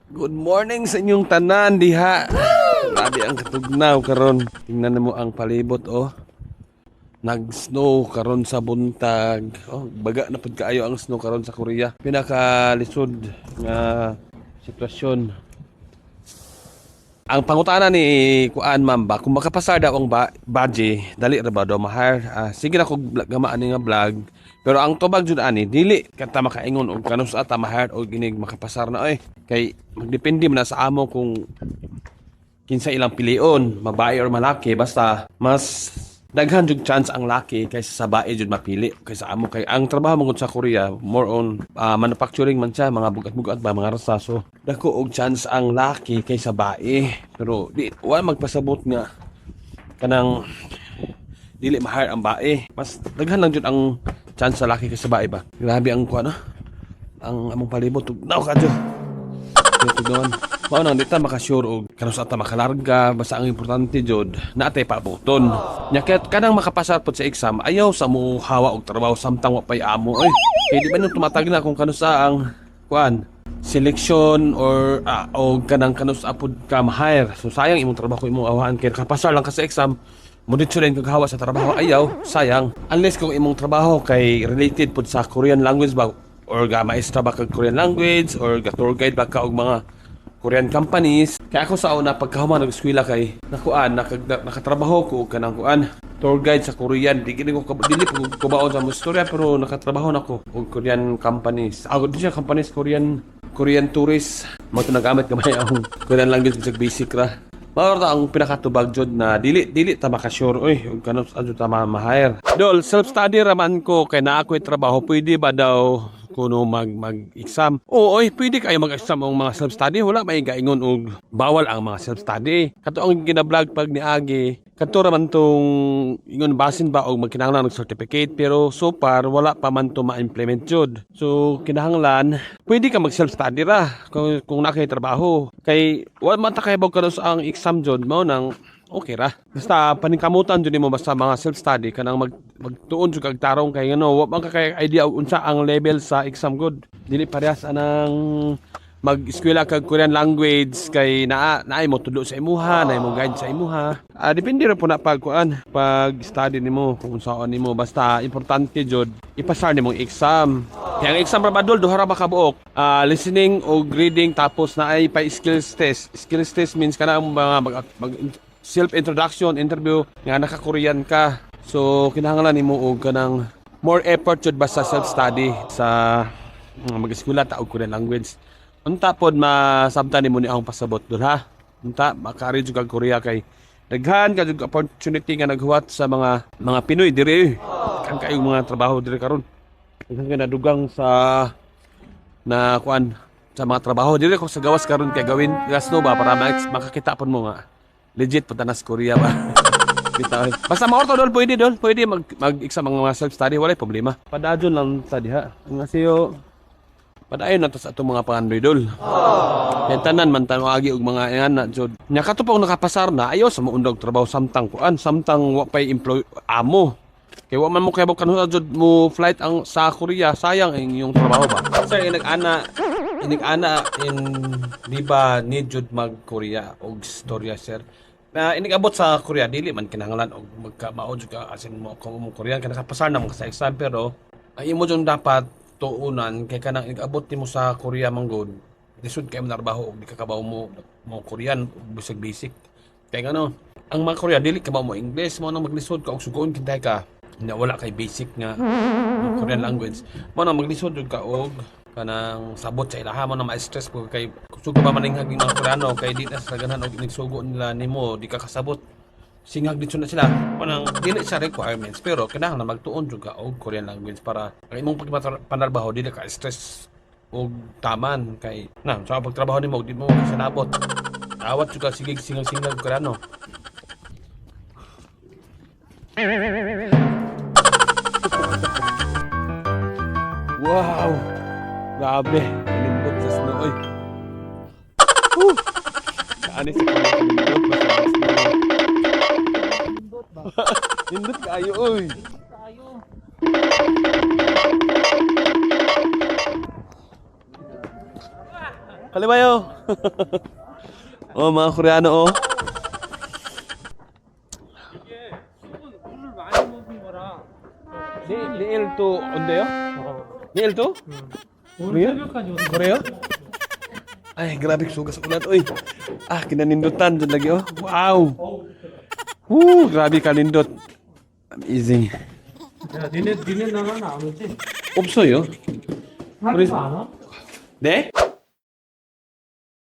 Good morning sa inyong tanan diha. Grabe ang katugnaw karon. Tingnan mo ang palibot, oh. Nag-snow karon sa buntag. Oh, baga na pud kaayo ang snow karon sa Korea. Pinakalisod nga sitwasyon. Ang pangutana ni kuan, ma'am ba, kung makapasar daw ang baje, dali ra ba daw ma-hire? Ah, sige na kog gama ani nga vlog. Pero ang tubag jud ani, dili kanta makaingon og kanus ata ma-hire og inig makapasar na oy. Kay magdepende man na sa amo kung kinsa ilang pilion, babae or malaki, basta mas daghan jud chance ang laki kaysa sa bae jud mapili kaysa amo, kay ang trabaho man gud sa Korea more on manufacturing man siya, mga bugat-bugat ba, mga rasa. So dako og chance ang laki kaysa bae, pero di wa magpasabot nga kanang dili ma-hire ang bae. Mas daghan lang jud ang chance sa laki kaysa bae ba. Grabe ang kuan, ah, ang among palibot, tugnaw ka jud. Tugnawan. Mao nang di ta makasure og kanus ata makalarga, basta ang importante jud naatay paabuton. Nya kayat kanang makapasar pod sa exam, ayaw sa mo hawa og trabaho samtang wa pay amo oy. Kay di ba nung tumatag na kung kanusa ang kuan selection or o kanang kanus apod ka ma-hire. So sayang imong trabaho imong awaan kay nakapasar lang ka sa exam mo, dito rin kaghawa sa trabaho, ayaw, sayang. Unless kung imong trabaho kay related pod sa Korean language ba or ga maestra ba kag Korean language or ga tour guide ba ka og mga Korean companies. Kaya ako sa una pagkahuman og eskwela kay nakuan nakatrabaho ko og kanang kuan tour guide sa Korean. Di gini ko dili ko kubaon sa istorya, pero nakatrabaho na ko og Korean companies. Ako di siya companies, Korean Korean tourists. Mo to nagamit gamay ang Korean language bisag basic ra. Mao ra ang pinakatubag jud na dili dili ta makasure oy ug kanus adto ta ma-hire. Dol, self study ra man ko kay naa ko'y trabaho, pwede ba daw kuno mag-exam? Oo, oy, pwede kayo mag-exam ang mga self study, wala may gaingon og bawal ang mga self study. Kato ang gina-vlog pag niagi, kato ra man tong ingon basin ba og magkinahanglan og certificate, pero so far wala pa man to ma-implement jud. So kinahanglan pwede ka mag self study ra kung naa kay trabaho. Kay wa man ta kay kanos ang exam jud, mao nang okay ra. Basta paningkamutan jud nimo, basta mga self study kanang magtuon jud kag tarong kay ngano wa man ka kay idea og unsa ang level sa exam gud. Dili parehas anang mag-eskwela kag Korean language kay naa naay mo tudlo sa imuha, naay mo guide sa imuha. Ah, depende ra po na pag kuan, pag study nimo kung unsaon nimo, basta importante jud ipasar nimo ang exam. Kaya ang exam ra ba, dol, duha ra ba ka buok? Ah, listening o reading, tapos naay pa skills test. Skills test means kana ang mga mag self introduction, interview nga naka-Korean ka. So kinahanglan nimo og kanang more effort jud ba sa self study sa mag-eskwela ta og Korean language. Unta pod masabtan nimo ni akong pasabot, dol, ha. Unta makaari jud kag Korea kay daghan ka jud opportunity nga naghuwat sa mga Pinoy diri. Kan kayo mga trabaho diri karon. Daghan ka nadugang sa na kuan sa mga trabaho diri ko sa gawas karon kay gawin gas no ba para makakita pud mo nga legit punta na sa Korea ba. Bitaw. Basta maorto, dol, pwede, dol, pwede mag-exam ang mga self-study, walay problema. Padayon lang sa diha. Ang siyo padayon na to sa atong mga pangandoy, dol. Kaya tanan man tan agi og mga ingana jud. Nya kato pa nakapasar na, ayaw sa moundog trabaho samtang kuan, samtang wa pay employ amo. Kay wa man mo kay kanusa jud mo flight ang sa Korea, sayang ang inyong trabaho ba. Sir, inig ana in di ba need jud mag Korea og storya, sir? Na inig abot sa Korea, dili man kinahanglan og magka mao jud ka asin mo kung mo Korean kay nakapasar na mo sa exam, pero ang imo jud dapat tuunan kay kanang inig-abot nimo sa Korea man gud, lisod kay mo narbaho og di ka kabaw mo mo Korean bisag basic, kay ngano ang mga Korea dili ka mo English, mo nang maglisod ka og sugoon kintay ka na wala kay basic nga Korean language, mo nang maglisod jud ka og kanang sabot sa ilaha, mo na ma-stress po kay sugo ba maninghag yung mga Koreano kay di na sa ganahan og inigsugo nila nimo, di ka kasabot, singhag dito na sila. Mo nang dili sa requirements, pero kinahanglan magtuon jud ka og Korean language para ang imong pagpanarbaho dili ka stress og taman, kay na sa pagtrabaho nimo di mo kasanabot, awat jud ka sige singang-singang Koreano. Wow! Grabe, nindot sa snow oy. Woo! Kaani sa nindot ba sa snow? Nindot ba? Nindot kaayo oy. Kaayo. Kaliwayo. Oh, mga Koreano oh. 이게 수분 물을 많이 먹은 거라. 내일 또 온대요? 내일 또? 오늘 새벽까지 오는 Korea? Ay, grabe sugas ulan oy. Ah, kinanindutan dyan lagi oh. Wow. Woo, grabe kanindot. Amazing. 야, 니네 나라는 안 오지? 없어요. 한국 안 와? 네?